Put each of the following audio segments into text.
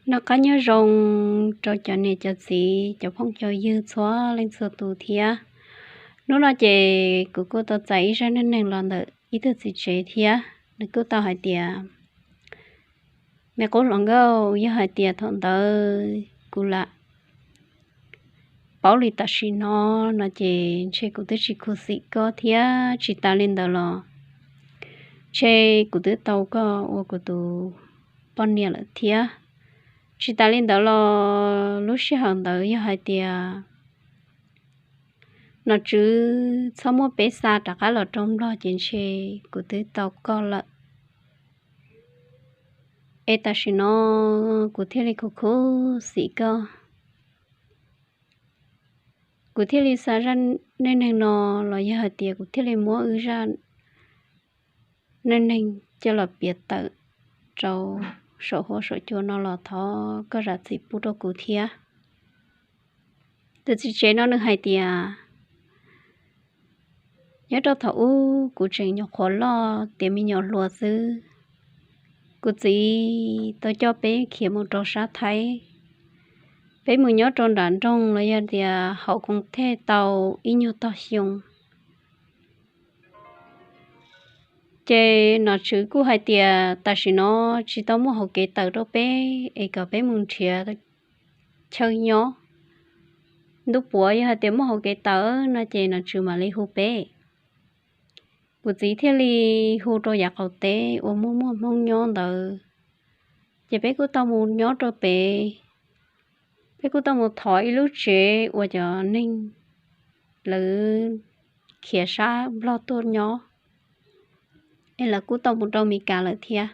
Noj qab nyob zoo rau cov niam cov txiv, cov phooj cov ywg txhua leej txhua tus thiab. Hnub no ces kuv kuj tau txais ib zaj neej neeg los ntawm ib tug txiv tsev thiab. Nws kuj tau hais tias, me qub hluas nkauj, yog hais tias thaum ntawd kuv lam paub li tam sim no no ces ntshe kuv twb tsis khuv xim koj thiab. Tsis tas li ntawd los ntshe kuv twb tau koj ua kuv tus poj niam lawm thiab. Tsis tas li ntawd los lub sij hawm ntawd yog hais tias nom tswv txhob muab peb xa rov qab los rau Nplog ces ntshe kuv twb tau koj lawm. Es tam sim no kuv thiaj li khuv khuv xim koj. Kuv thiaj li xa zaj neej neeg no, los yog hais tias kuv thiaj li muab wb zaj neej neeg coj los piav tawm rau saum huab saum cua no los thov koj zam txim pub rau kuv thiab. Tus txiv tsev no nws hais tias, nyob rau thaum ub kuv tseem nyuam qhuav loj tiav me nyuam hluas xwb, kuv txiv tau coj peb khiav mus rau sab Thaib. Peb mus nyob rau nram nroog los yog tias hauv koog thej tau ib nyuag tog xyoo. Ces nom tswv kuj hais tias tam sim no tsis tau muaj hauv kev tawm rau peb es kom peb mus nrhiav chaw nyob. Ntuj puav yog hais tias muaj hauv kev tawm no ces nom tswv mam li hu peb. Kuv txiv thiaj li hu rau yav qaum teb uas muaj muaj Hmoob nyob ntawd, ces peb kuj tau mus nyob rau pem. Peb kuj tau mus thov ib lub tsev uas cov neeg lawv khiav sab Nplog tuaj nyob, es lawv kuj tau mus rau Meskas lawm thiab,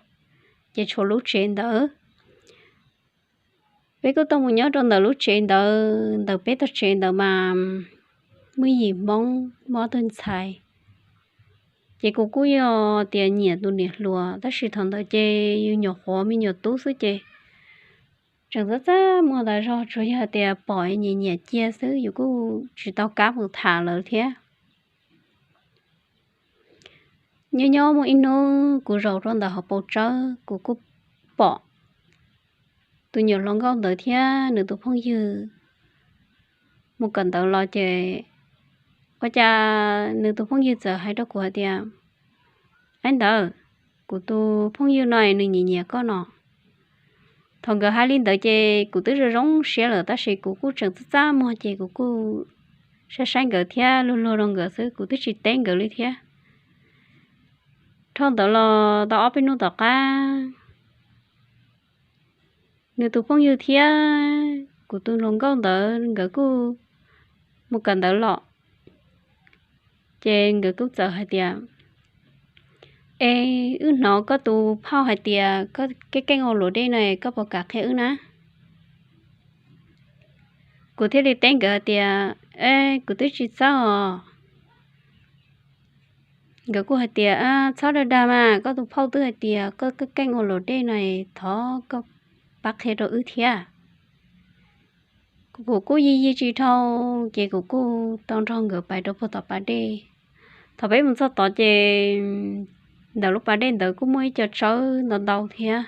ces tshuav lub tsev ntawd. Peb kuj tau mus nyob rau ntawm lub tsev ntawd. Ntawm peb tog tsev ntawd mas muaj yim Hmoob, muaj ob tug ntxhais. Ces kuv kuj yog tias nyiam tus niam hluas, tab sis thaum ntawd ces yus nyuam qhuav me nyuam tub xwb ces tseem txaj txaj muag tas zog, tsuas yog tias pom nyiam nyiam cia xwb, yus kuj tsis tau kam mus tham lawv thiab. Nyob nyob muaj ib hnub kuv zaum rau ntawm hauv paus tsawb, kuv kuj pom tus nyuam hluas nkauj ntawd thiab nws tus phooj ywg mus kawm ntawv los ces ua cas nws tus phooj ywg txawm hais rau kuv hais tias, aib ntawd, kuv tus phooj ywg no nws nyiam nyiam koj no. Thaum nkawd hais li ntawd ces kuv twb zoo zoo siab lawm, tab sis kuv kuj tseem txaj txaj muag ces kuv kuj saib saib nkawd thiab luag luag rau nkawd xwb, kuv twb tsis teb nkawd li thiab. Dhau ntawd los tau ob peb hnub tom qab, nws tus phooj ywg thiab kuv tus hluas nkauj ntawd nkawd kuj mus kawm ntawv los, ces nkawd kuj txawm hais tias, es wb hnov koj tus phauj hais tias koj keej keej ua luam dej no, koj puas kam qhia wb na? Kuv thiaj li teb nkawd hais tias, es kuv twb tsis txawj os. Nkawd kuj hais tias, txhob dag dag mas, koj tus phauj twb hais tias koj keej keej ua luam dej no, thov koj pab qhia rau wb thiab. Kuv kuj yig yig tsis dhau, ces kuv kuj tau nrog nkawd pais rau puag tom pas dej. Thaum peb mus txog tod ces ntawm lub pas dej ntawd kuj muaj ib co tsawb ntau ntau thiab.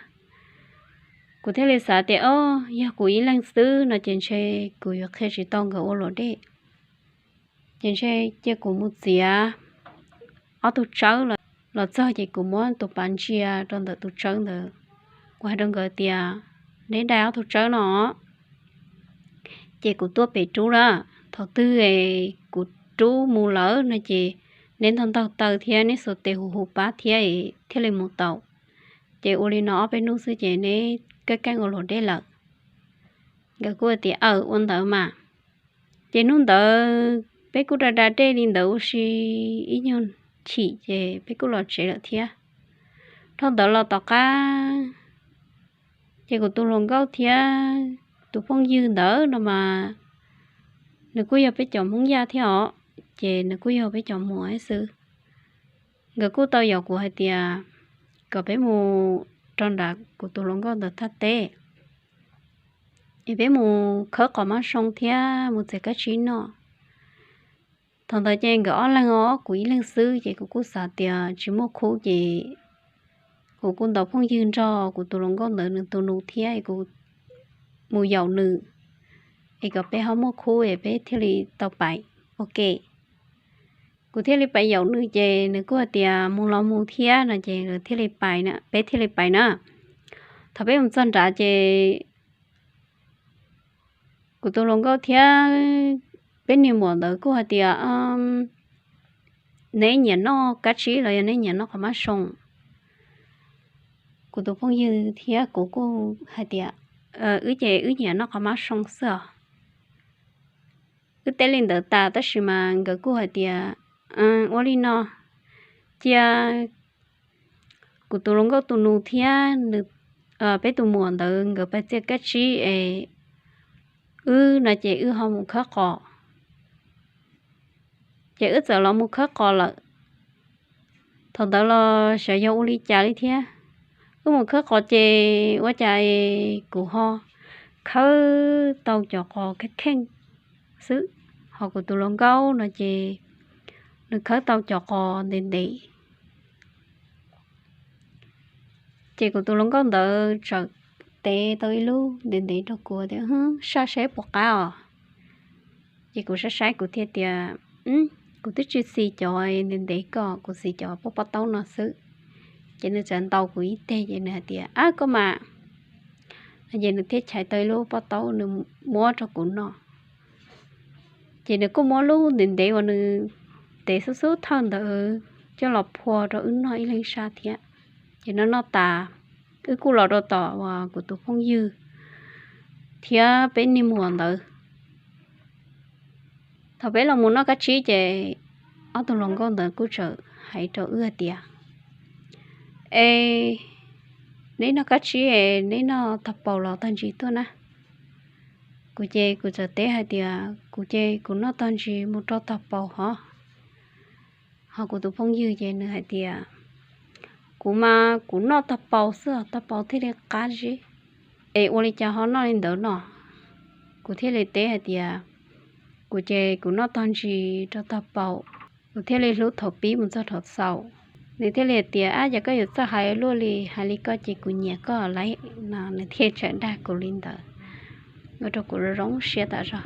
Kuv thiaj li xav tias, o, yog kuv ib leeg xwb no ces ntshe kuv yuav qhia tsis tau nkawd ua luam dej. Ces ntshe cia kuv mus txiav ob tug tsawb los txog ces kuv muab tus pas ntsia rau ntawm tus tsawb ntawd. Kuv hais rau nkawd tias, neb dai ob tug tsawb no, ces kuv tuaj pem rub lawm. Thaum twg kuv rub mus lawm no ces neb ntaug ntaug taw thiab neb xuas tes hu hu pab thiab thiaj li mus tau. Ces ua li no ob peb hnub xwb ces neb keej keej ua luam dej lawm. Nkawd kuj tias, aw, ua ntawd mas. Ces hnub ntawd peb kuj da da dej li ntawd ua si ib nyuag chim ces peb kuj los tsev lawm thiab. Dhau ntawd los tom qab, ces kuv tus hluas nkauj thiab tus phooj ywg ntawd no mas nws kuj yog peb cov Hmoob Yaj thiab os, ces nws kuj yog peb cov Muas xwb. Nkawd kuj tau yaum kuv hais tias kom peb mus rau nram kuv tus hluas nkauj ntawd thaj teb, es peb mus khawb qos mab zoo thiab mus txiav kab tsib noj. Thaum ntawd ces nkawd ob leeg os, kuv ib leeg xwb, ces kuv kuj xav tias tsis muaj khub ces kuv kuj ntaus phooj ywg nrog kuv tus hluas nkauj ntawd nws tus nus thiab, kuv mus yaum nws, es kom peb ho muaj khub es peb thiaj li tau pais ua ke. Kuv thiaj li pais yaum nws ces nws kuj hais tias mus los mus thiab no ces nws thiaj li pais, peb thiaj li pais na. Thaum peb mus txog nrad ces kuv tus hluas nkauj thiab peb niag muam ntawd kuj hais tias, neb nyiam noj kab tsib los yog neb nyiam noj qhov mab soo? Kuv tus phooj ywg thiab kuv kuj hais tias, wb ces wb nyiam noj qhov mab soo xwb os. Wb teb li ntawd tas tab sis mas nkawd kuj hais tias, ua li no, cia kuv tus hluas nkauj tus nus thiab peb tus muam ntawd nkawd pais txiav kab tsib es wb no ces wb ho mus khawb qos. Ces wb txawm los mus khawb qos lawm. Thaum ntawd los xyov yog ua li cas li thiab, wb mus khawb qos ces ua cas kuv ho khawb tau cov qos kheej kheej xwb, ho kuv tus hluas nkauj no ces nws khawb tau cov qos ntev ntev. Ces kuv tus hluas nkauj ntawd txawm tev tau ib lub ntev ntev rau kuv tias, saj saib puas qab os. Ces kuv saib saib kuv thiaj tias, kuv twb tsis xis cov ntev ntev ko, kuv xis cov pob pob taub no xwb. Ces nws txawm ntaus kuv ib teg ces nws hais tias, ab koj mas. Ces nws thiaj chais tau ib lub pob taub nws muab rau kuv noj. Ces nws kuj muab lub ntev ntev uas nws tev xub xub thawj ntawd coj los phua rau wb noj ib leeg sab thiab. Ces noj noj tas, wb kuj los rau tom uas kuv tus phooj ywg thiab peb niag muam ntawd. Thaum peb los mus noj kab tsib ces ob tug hluas nkauj ntawd kuj txawm hais rau wb hais tias, es neb noj kab tsib es neb noj tog paus los tog ntsis tuaj na. Kuv ces kuv txawm teb hais tias, kuv ces kuv noj tog ntsis mus rau tog paus hov. Ho kuv tus phooj ywg ces nws hais tias, kuv mas kuv noj tog paus xwb, tog paus thiaj li qab zib. Es ua li cas ho noj li ntawd no? Kuv thiaj li teb hais tias, kuv ces kuv noj tog ntsis rau tog paus, kuv thiaj li hlub thaum pib mus txog thaum xaus. Nws thiaj li hais tias, ab yog koj yuav txawj hais luaj li, hais li koj ces kuv nyiam koj lawm no. Nws thiaj txawm dag kuv li ntawd, ua rau kuv zoo siab tas zog.